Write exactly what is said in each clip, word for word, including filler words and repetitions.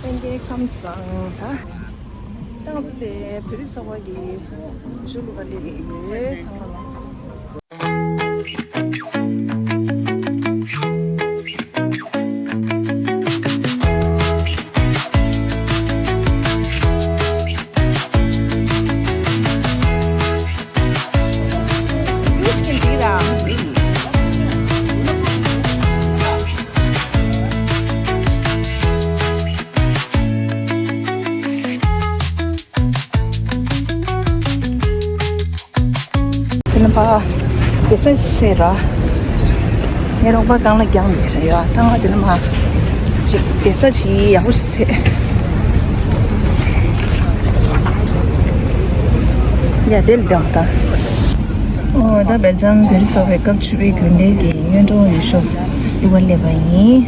ལྷན་རྒྱས་ཁམས་བཟང་། ད་ཏང་ཙི་དེ་བོད་རིགས་ཚོགས་པ་གི་གཞུང་ལུགས་ལ་སླེབས་ཡོད། ཚང་མ་ལ། དེ་ལ་ཕ་བདེ་ས་ཟེར་ར། ངའི་རོགས་པ་རྐང་ལག་བརྐྱངས་ནས་ཞོག་ཡ། ད་ང་དེ་ལ་མ་ཅིག་བདེ་ས་ཅིག་ཡག་པོ་ཞིག་བཟས། ཡ་དེ་ལ་བསྡད་ད། ཨོ་ད་སྦེལ་ཇམ་བོད་རིགས་ཚོགས་པའི་སྐབས་བཅུ་པའི་དགུན་གྲོལ་གྱི་གཡུང་དྲུང་འོས་ཤོག་འདུ་བར་སླེབས་པ་ཡིན།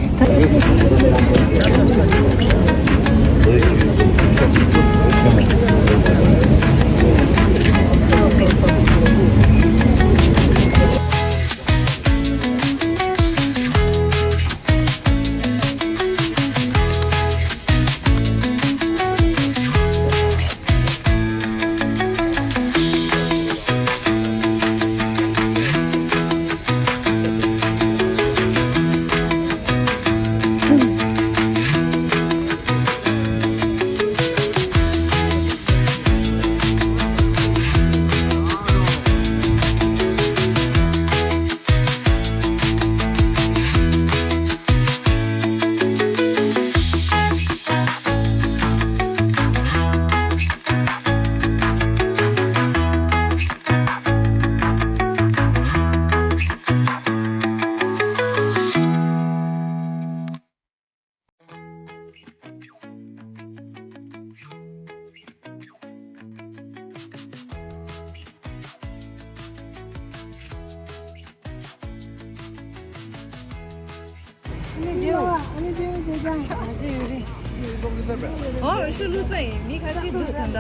ཨོ་ཤུ་ལུ་ཙང་ཡིན། མི་ཁ་ཤས་འདུག་ད་ལྟ།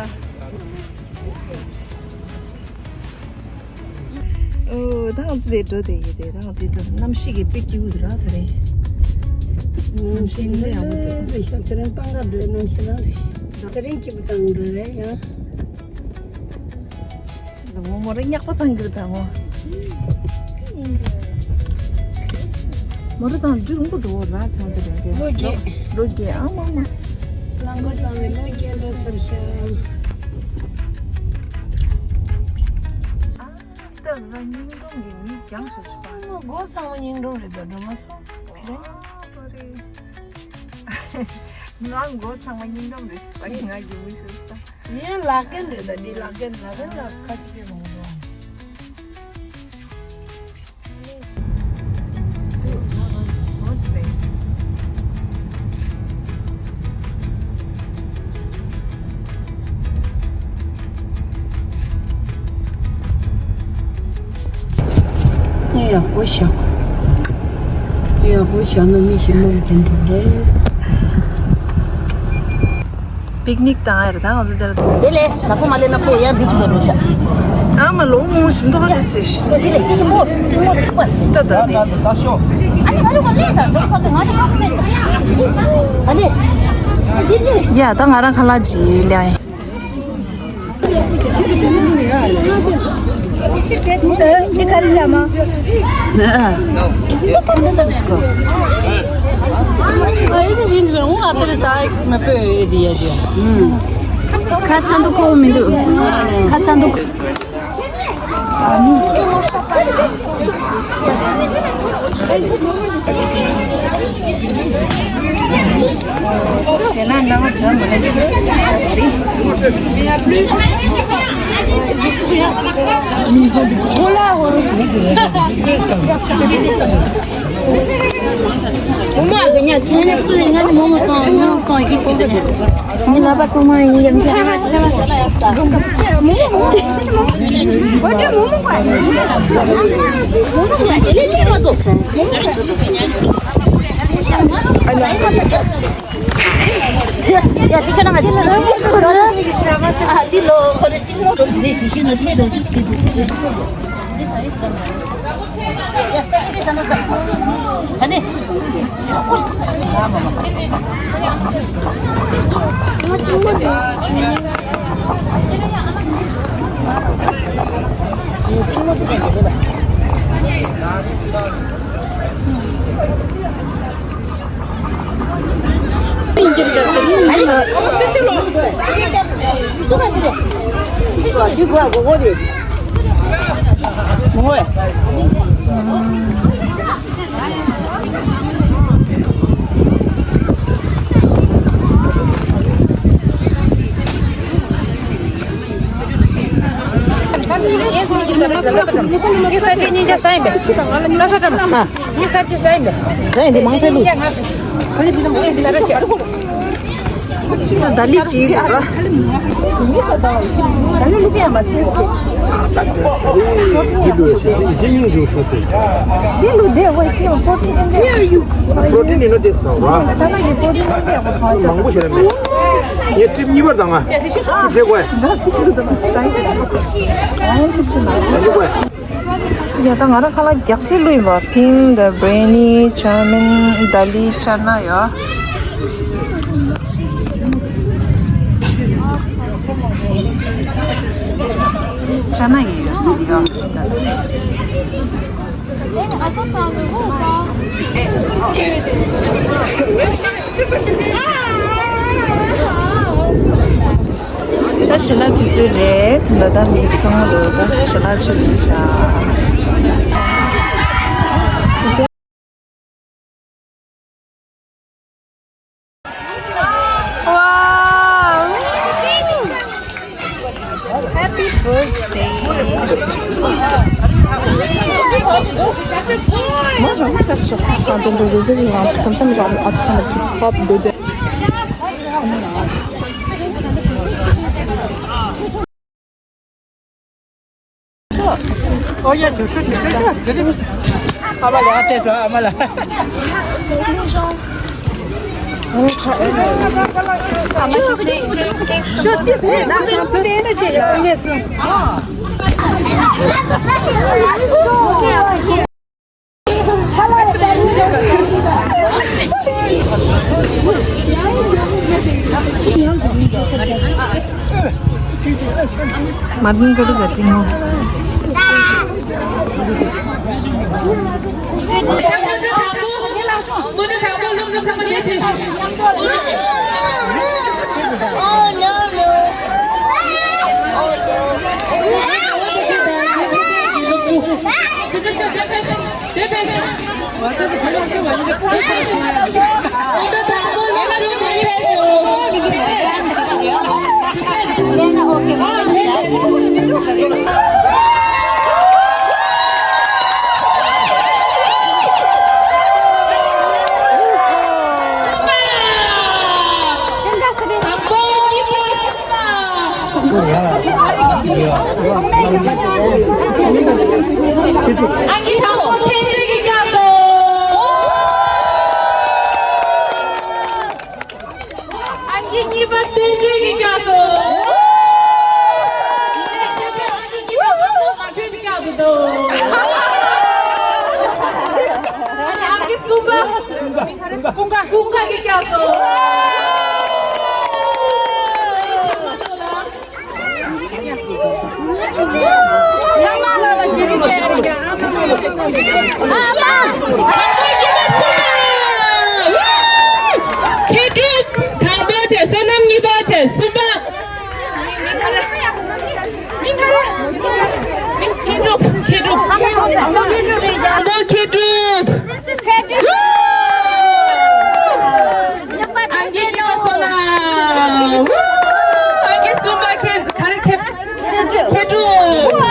ཨོ་ད་ང་ཚོ་དེ་འགྲོ་དེ་ཡིན་དེ། ད་ང་ཚོ་དེ་གནམ་གཤིས་ཀྱི་དཔེ་སྐྱིད་པོ་འདུག་ར་ད་རེས། གནམ་གཤིས་དེ་ཡག་པོ་འདུག་རེད་ཤག་དེ་རིང་སྤང་ཁ་འགྲོའི་གནམ་གཤིས་རང་རེད། དེ་རིང་སྐྱིད་པོ་བཏང་འགྲོ་རེད་ཡང་། ད་མོ་མོ་རེ་ཉག་པ་བཏང་གི་རེད་ད་མོ། མོ་རེ་དང་རྒྱུ་རིང་པོ་འགྲོ་བ་ར་ཚང་ཚོ་རེད་རེད། ལོ་བརྒྱད། ལོ་བརྒྱད་ཨ་མ་མ། རླངས་འཁོར་བཏང་བའི་ལོ་བརྒྱད་འགྲོ་ཚར་ཤག་ཨ་ད་ད་སྙིང་རྡུང་གི་མི་རྒྱང་སོ་སོ། ཨ་མ་མགོ་ཚང་མ་སྙིང་རྡུང་རེད་ད་འགྲོ་མ་སོང་། ཨ་མ་རེད། ང་མགོ་ཚང་མ་སྙིང་རྡུང་རེད་ཟེར་ང་གི་མི་ཤོད་ས། ངའི་ལག་རྒན་རེད་ད་འདི་ལག་རྒན་ལག་རྒན་ལ་ཁ་ཅིག་ཕེབས་མང་པོ་འདུག་ཡག་པོ་བཞག་ཡག་པོ་བཞག་ན་མི་ཞིག་སློབ་སྦྱོང་ཐུབ་རེད། པིག་ནིག་བཏང་ཡ་རེད་ད་ང་ཚོ་དེར། དེ་ལས་ལ་ཕོགས་མ་ལེན་ན་ཕོགས་ཡར་འདི་ཅིག་ལ་འགྲོ་ཤག་ཨ་མ་ལོ་མོ་ཞིམ་མདོག་རེད་ཟེར་ཤག་དེ་ལས་དེ་ཞིམ་པོ་ཞིམ་པོ་དེ་ཆུག་པ། ད་ད་དེ། ཨ་ནི་ང་རང་མ་ལེན་ད་འགྲོ་ཁ་ང་རང་ཁ་ལེན་ད། ཨ་ནི། དེ་ལས། ཡ་ད་ང་རང་ཁ་ལག་ཅིག་ལེན། ཁ་ཚ་འདུག་ཁོ་མི་འདུག་ཁ་ཚ་འདུག་ཞེ་ན་ནང་དྲ་མ་ལ་ཡོད་རེད། མི་བཟོ་འདི་ཁོ་ལ་འོ་རེད། མོ་མོ་ཨ་ག་ཉ་ཁྱེད་ནས་ཕུལ་ང་ནི་མོ་མོ་སོང་མོ་མོ་སོང་ཡིག་ཕུལ་ཏེ་ནས། མི་ལ་པ་ཐོག་མ་ཡིན་ཡང་ཁྱེད་མོ་མོ་མོ་མོ་མོ་མོ་མོ་མོ་མོ་མོ་ཡ་དེ་ཁྱོད་རང་ང་ཅི་ལ་ཨ་དེ་ལོ་ཁོ་རེ་ཏིག་མོ་རོ་དེ་རེ་ཞི་ཞི་ནོ་ཐེ་རོ་ཅིག་དེ་དེ་དེ་ས་ཡི་ས་ས་ནི་ས་ནི་ས་ནི། ངའི་ས་ཆ་གཉིས་ཀྱང་ས་ཡིན་པས། ངའི་ས་ཆ་ས་ཡིན་པས། ས་ཡིན་དེ་མང་ཚད་ལུགས། ངའི་ས་ཆ་ཆེ། ད་ལི་ཅི་ར། ད་ལི་ལུགས་ཡང་མ་ཐེ་སི། འདི་ལུགས་དེ་ཝའི་ཅི་ཡང་པོ་ཏི་ཨེ་འདྲ། པོ་ཏི་ནི་ནོ་དེ་ས་ར། ཅ་ན་གི་པོ་ཏི་ཨེ་འདྲ་ཡང་མ་ཐེ་སི། མང་པོ་ཞིག་ར་མེད། ངས་ཀྲིབ་གཉིས་པར་དང་ང་། ཀྲིབ་དྲེག་གོ་ཡ། ད་ཏི་སི་དང་ས་ཡིན། ཨང་ཏི་ཅི་མ། ད་ལི་གོ་ཡ། ཡ་ད་ང་རང་ཁ་ལག་རྒྱག་ཚད་ལོས་ཡིན་པ། ཕིང་དང་བྷི་རི་ནི། ཅའོ་མིན། ད་ལི། ཅ་ན་ཡ། ཅ་ན་ཡི་ཡ་ད་ལི་ཡ། ད་ཞལ་ལག་དུས་ཚོད་རེད། ད་ལྟ་མི་ཚང་མ་ལོ་ད་ཞལ་ལག་མཆོད་ལེ་ཤ། Moi, j'ai envie de faire sur un genre de réveil ou un truc comme ça, mais genre un truc en mode hip-hop, dedans. མ་བདེན་ག་རེ་ག་དྲིན་མོ། Oh, no, no. Oh, no. ཨང་ཀི་དང་པོ་ཐེན་ཅིན་གྱིས་བཀྱག་སོང་། ཨང་ཀི་གཉིས་པ་ཐེན་ཅིན་གྱིས་བཀྱག་སོང་། ཨང་ཀི་གཉིས་པ་ཐེན་ཅིན་གྱིས་བཀྱག་སོང་། ཨང་ཀི་གསུམ་པ། ཀུན་དགའ། ཀུན་དགའ་གིས་བཀྱག་སོང་། མཁས་གྲུབ་དང་པོ་བྱས། བསོད་ནམས་གཉིས་པ་བྱས། གསུམ་པ། མཁས་གྲུབ། མཁས་གྲུབ། དང་པོ་མཁས་གྲུབ། ཨང་ཀི་གཉིས་པ་བསོད་ནམས། ཨང་ཀི་གསུམ་པ་མཁས། ག་རེ་མཁས། མཁས་གྲུབ།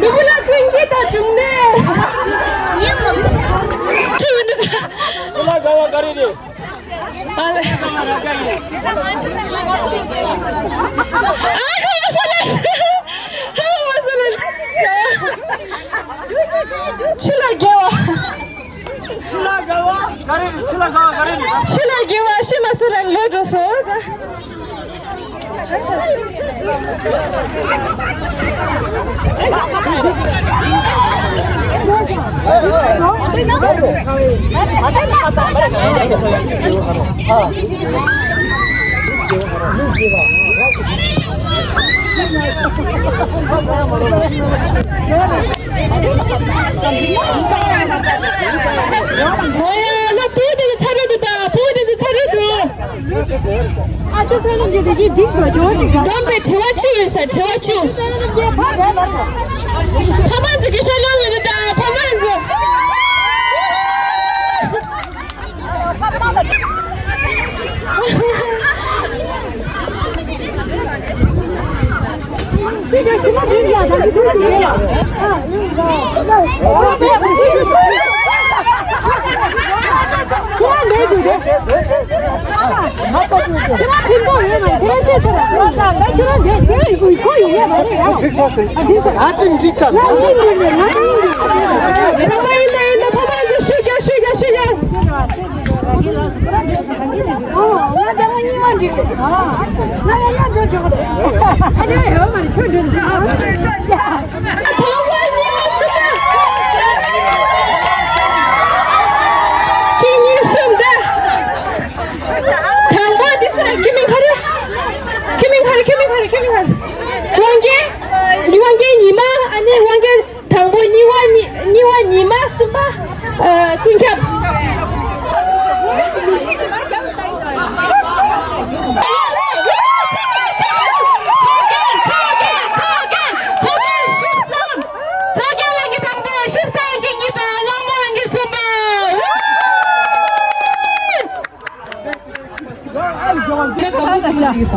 ནུ་བོ་ལགས་ཀུན་གྱིས་ད་བྱུང་ནས། ཁྱོད་ནི་ད། ཚོ་ལ་དགའ་བ་ག་རེ་རེད། ཨ་ལེ། ཨ་མ་ས་ལེ། ཨ་མ་ས་ལེ། ཆུ་ལ་དགའ་བ། ཆུ་ལ་དགའ་བ། ཕྱི་ལ་དགེ་བ་ཕྱི་མ་སུ་རང་ལོས་འགྲོ་སོང་། ཨོ་ཡ། ལ་བུ་དེ་ཚ་རུ་འདུག་ད། བུ་དེ་ཚ་རུ་འདུག། ཨ་ཅོ་ཚ་རུ་འདུག་དེ་གི་སྡིག་པ་ཅོ་ཅིག་ད། འདོམ་པའི་དྲི་བ་བཅུ་ཡོད་ས་དྲི་བ་བཅུ། ཕ་མ་ཚོ་གི་ཤོ་ལོ་མི་འདུག་ད། ཕ་མ་ཚོ། དང་པོ་འདི་སུ་རེད། ཁྱིམ་མིང་ག་རེ། ཁྱིམ་མིང་ག་རེ། ཁྱིམ་མིང་ག་རེ། ཁྱིམ་མིང་ག་རེ། དབང་རྒྱལ། དབང་རྒྱལ་ཉི་མ། ཨ་ནི་དབང་རྒྱལ་དང་པོ། གཉིས་པ་ཉི་གཉིས་པ་ཉི་མ། གསུམ་པ་ཨ་ཀུན་ཁྱབ།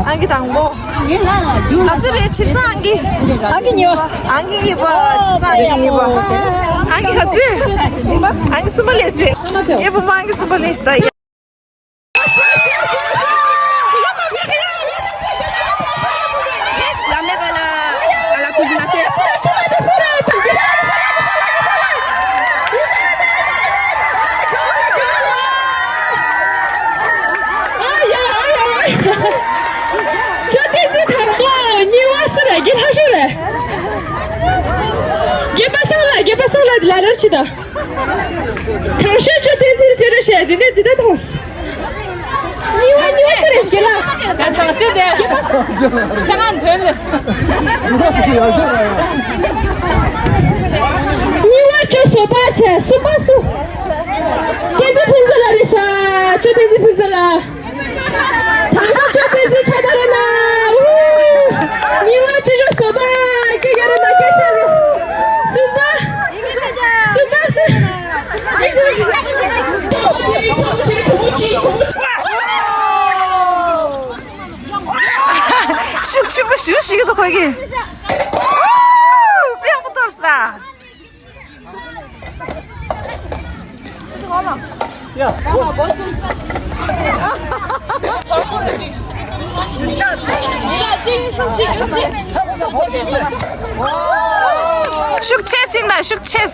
ཨང་ཀི་དང་པོ། ད་ཚོད་རེད། ཆིབས་སང་ཨང་ཀི། ཨང་ཀི་གཉིས་པ། ཨང་ཀི་གཉིས་པ། ཆིབས་སང་ཨང་ཀི་གཉིས་པ། ཨང་ཀི་ག་ཚོད། ཨང་ཀི་གསུམ་པ་ལས་སེ། ངའི་བུ་མོ་ཨང་ཀི་གསུམ་པ་ལས་སེ་ད། ཅོ་ཏེ་ཙི་དང་པོ། གཉིས་པ་སུ་རེད། དགེ་ལྷ་ཤོད་རེད། དགེ་པ་སང་ལ། དགེ་པ་སང་ལ་ལ་རར་ཆི་ད། དང་ཤོས་ཅོ་ཏེ་ཙི་ཅི་རེད་ཤེས། འདི་ནས་འདི་ད་ཐོངས། གཉིས་པ་གཉིས་པ་ཅི་རེད་དགེ་ལ། དང་ཤོས་དེ། ཁྱེད་རང་དོན་ལས། གཉིས་པ་ཅོ་བཟོ་པ་བྱས། གསུམ་པ་སུ། ཏེ་ཙི་ཕུན་ཚོགས་ལ་རེད་ཤག་ཅོ་ཏེ་ཙི་ཕུན་ཚོགས་ལ། དང་པོ་ཅོ་ཏེ་ཙི་ཆ་ད་རེད་ན། ཨུ། གཉིས་པ་ཅོ་ཅོ་བཟོ་པ་སྐད་རྒྱག་རེད་ན་སྐད་ཆ་རེད། གསུམ་པ། གསུམ་པ་སུ། ཤུགས་ཆེན་པོ་ཞུ་ཞིག་འདུག་ཁོ་གི། ཨུ། དཔེ་ཡག་པོ་གཏོར་སོང་ད། ཤུགས་ཆེ་ཟིན་ད། ཤུགས་ཆེ།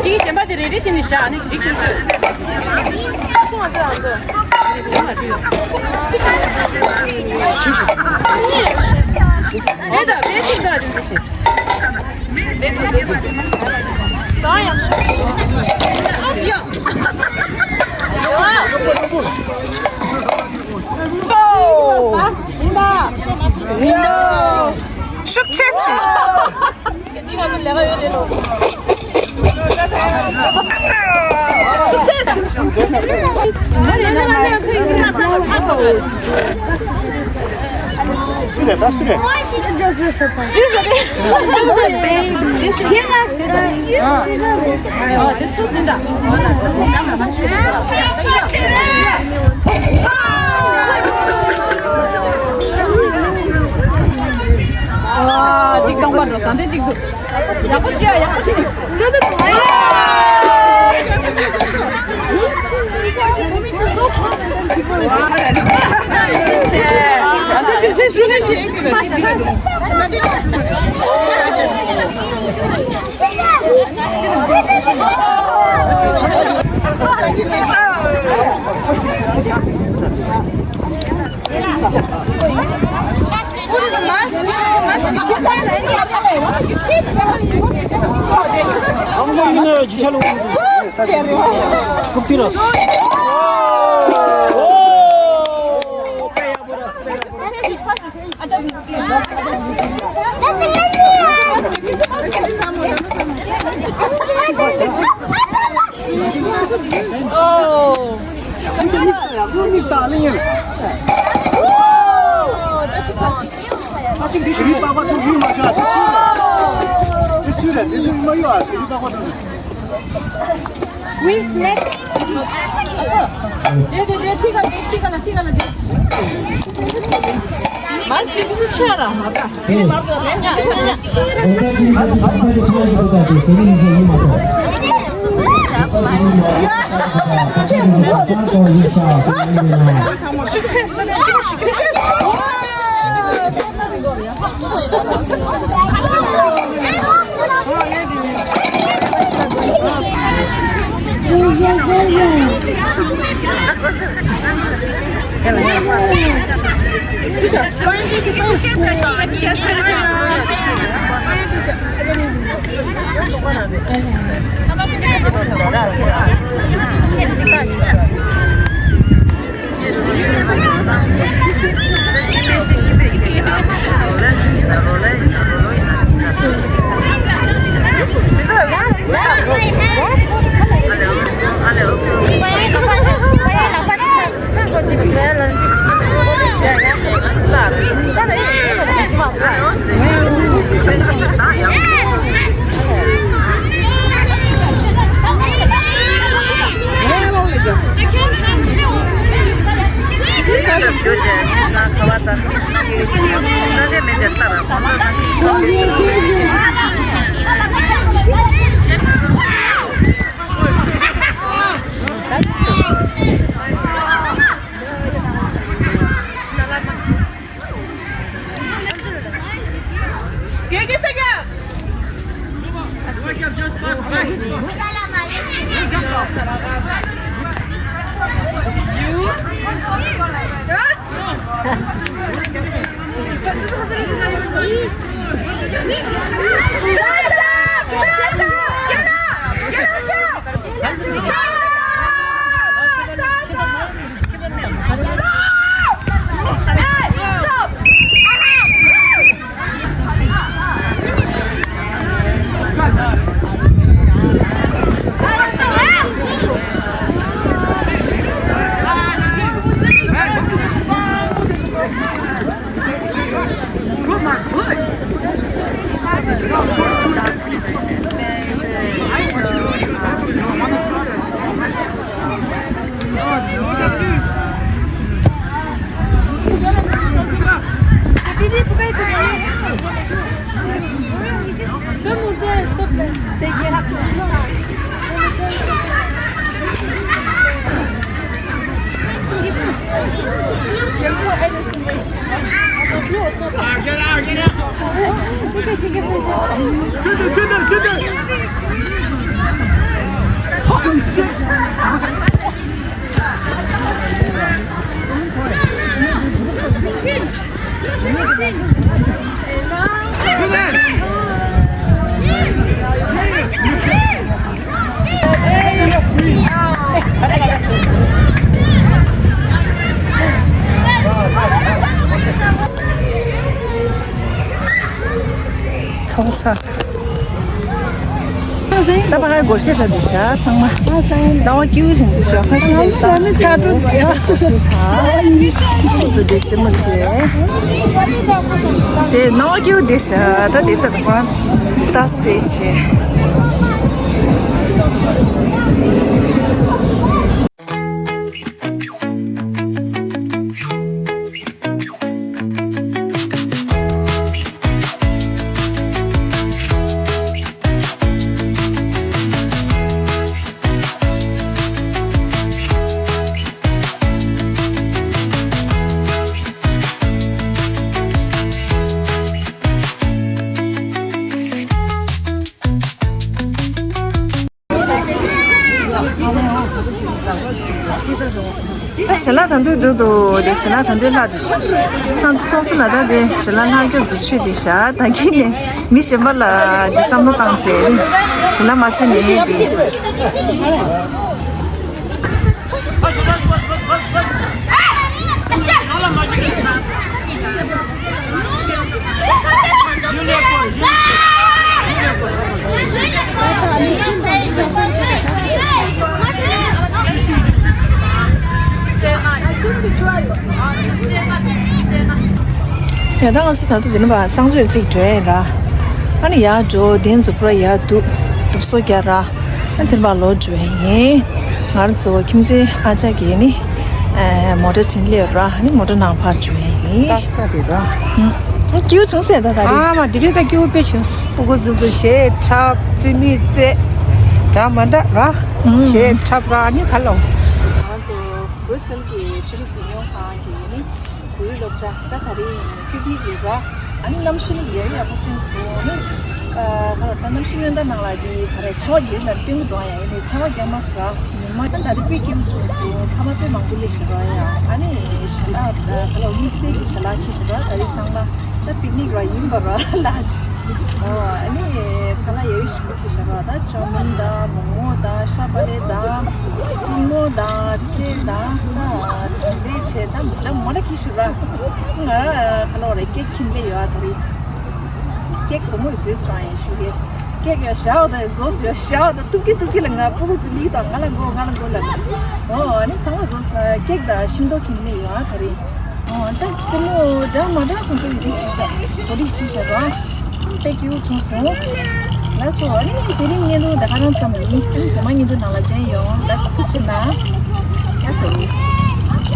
དེའི་གཞན་པ་དེ་རེ་རེ་བཞིན་ནས་བཞག་ནི་འགྲིག་ཆུང་ཆུང་། རེད་ད། བེད་ཅིག་ད་རེ་རེ་བཞིན། ཤུགས་ཆེ་ཞིག་ཨ། གཅིག་སྟོང་པ་འགྲོ། ད་འདི་གཅིག་འདུག་ཡག་པོ་ཤོད། ཡག་པོ་ཤོད། འདི་འདི་འདི། Oh. Who's next? ཚོགས་ཚ། ད་ཕ་གར་སྒོར་གཞས་འཁྲབ་འདུག་ཤག་ཚང་མ། སྣང་བ་སྐྱིད་པོ་ཞིག་འདུག་ཤག་ཕ་གི་རེད་ད། ཚ་དྲོད་ཡོད་ཤག་སྒོར་གཞས་འཁྲབ། ཁོ་ཚོ་འདི་རྩེད་མོ་རྩེ། དེ་སྣང་བ་སྐྱིད་པོ་འདུག་ཤག་ད་དེ་ལྟ་དུ་ཁོ་རང་ཚོ་ད་ཟེར་བྱས། ད་དུང་འདུག་འདུག་དེ་ཞལ་ལག་ད་དུང་ལྷག་དེ་ཤི། ཁྱེད་ཚོ་ཚོགས་སུ་ན་ད་དེ་ཞལ་ལག་ལྷག་རྒྱུ་ཚོ་ཆོས་དེ་བཞག་ད་གིན་ནས་མི་གཞན་པ་ལ་དེ་བསམ་བློ་བཏང་བྱས་དེ་ཞལ་ལག་མ་ཆོས་ནས་དེ་ཡིན་ས། ཡ་ད་ང་ཚོ་ད་ལྟ་འདི་ནས་བ་གསང་སྤྱོད་ཅིག་འགྲོ་ཡ་ཡིན་ར། ཨ་ནི་ཡར་འགྲོ་གདན་འཛུགས་པར་ཡར་འདུག་འདུག་སོ་རྒྱག་ར། ཨ་དེར་མར་ལོག་འགྲོ་ཡ་ཡིན། ང་རང་ཚོ་ཁྱིམ་མཚེས་ཨ་ཅག་གིས་ནི་ཨ་མོ་ཊ་དྲིན་སླེབས་ར། ཨ་ནི་མོ་ཊ་ནང་ཕར་འགྲོ་ཡ་ཡིན། ཏག་ཏག་རེད་ར། ཨ་སྐྱིད་པོ་བྱུང་ཟེར་ད་རེད། ཨ་མ་དེ་རིང་ད་སྐྱིད་པོ་དཔེ་བྱུང་། སྤུ་གུ་ཚོ་ཚོ་གཞས་འཁྲབ་རྩེད་མོ་རྩེ། འདྲ་མ་འདྲ་ར། གཞས་འཁྲབ་ར། ཨ་ནི་ཁ་ལོ། ང་ཚོ་བྷི་རུ་སེལ་གྱི་ཆོས་རིག་འཛིན་སྐྱོང་ཁང་གི་ནི། བོད་ཡིག་སློབ་གྲྭ་ད་ད་རེས་པིག་ནིག་ཡོད་ར། ཨ་ནི་གནམ་གཤིས་ནི་ཡག་ཡག་པོ་ཐོན་སོང་ནི། ཨ་ཁ་ལ་ད་གནམ་གཤིས་སྔོན་བརྡ་ནང་ལ་དེ་ད་རེས་ཆར་པ་རྒྱག་ན་སྟོན་གི་འདུག་ཡ། ཡིན་ནའི་ཆར་པ་རྒྱག་མ་སོང་ར། ཉི་མ་ད་ད་རེས་དཔེ་སྐྱིད་པོ་བྱུང་སོང་། ཕ་མ་དཔེ་མང་པོ་སླེབས་ཤག་ར་ཡ། ཨ་ནི་ཞལ་ལག་ཁ་ལ་དམིགས་བསལ་གྱི་ཞལ་ལག་འཁྱེར་ཤག་ར། ད་རེས་ཚང་མ་ད་པིག་ནིག་ར་ཡིན་པ་ར་ལ་ཅི། ཨོ་ཨ་ནི་ཁ་ལ་ཡག་ཤོས། ཤ་ར་དང་ཅའོ་མིན་དང་མོག་མོག་དང་ཤ་པ་ལེ་དང་ཀྲིན་མོག་དང་ཚལ་དང་ད་སྦྲང་རྩི་བྱས་ད་མི་འདྲ་མོ་ན་ཁི་ཤི་ར། ང་ཁ་ལོ་རེ་ཀེག་ཁྱིམ་ལས་ཡོད་ཨ་ད་རེད། ཀེག་བུ་མོ་ཡི་བཟོས་སོང་ཡིན་ཞུ་གི། ཀེག་ཡོད་ཞའོ་དང་རྫོགས་སུ་ཡོད་ཞའོ་དང་ཏུབ་ཀི་ཏུབ་ཀི་ལ་ང་སྤུ་གུ་ཚོ་ལིག་དང་ང་ལ་མགོ་ང་ལ་མགོ་ལ། ཨོ་ཨ་ནི་ཚང་མ་རྫོགས་སོང་ཀེག་དང་ཤིང་ཏོག་ཁྱིམ་ལས་ཡོད་ཨ་ད་རེད། ཨོ་ད་རྩེད་མོ་འདྲ་མ་འདྲ་ཁོང་ཚོ་ཡི་རིགས་ཅི་ཤག་གོ་རིགས་ཅི་ཤག་ར། དཔེ་སྐྱིད་པོ་བྱུང་སོང་། ལགས་སོ། ཨ་ནི་དེ་རིང་བརྙན་ཐུང་འདི་ག་རང་ཙམ་ཡིན། ཨ་ནི་རྗེས་མ་བརྙན་ཐུང་ནང་ལ་མཇལ་ཡོང་། ལགས་སོ་ཐུགས་རྗེ་གནང་། ལགས་སོ།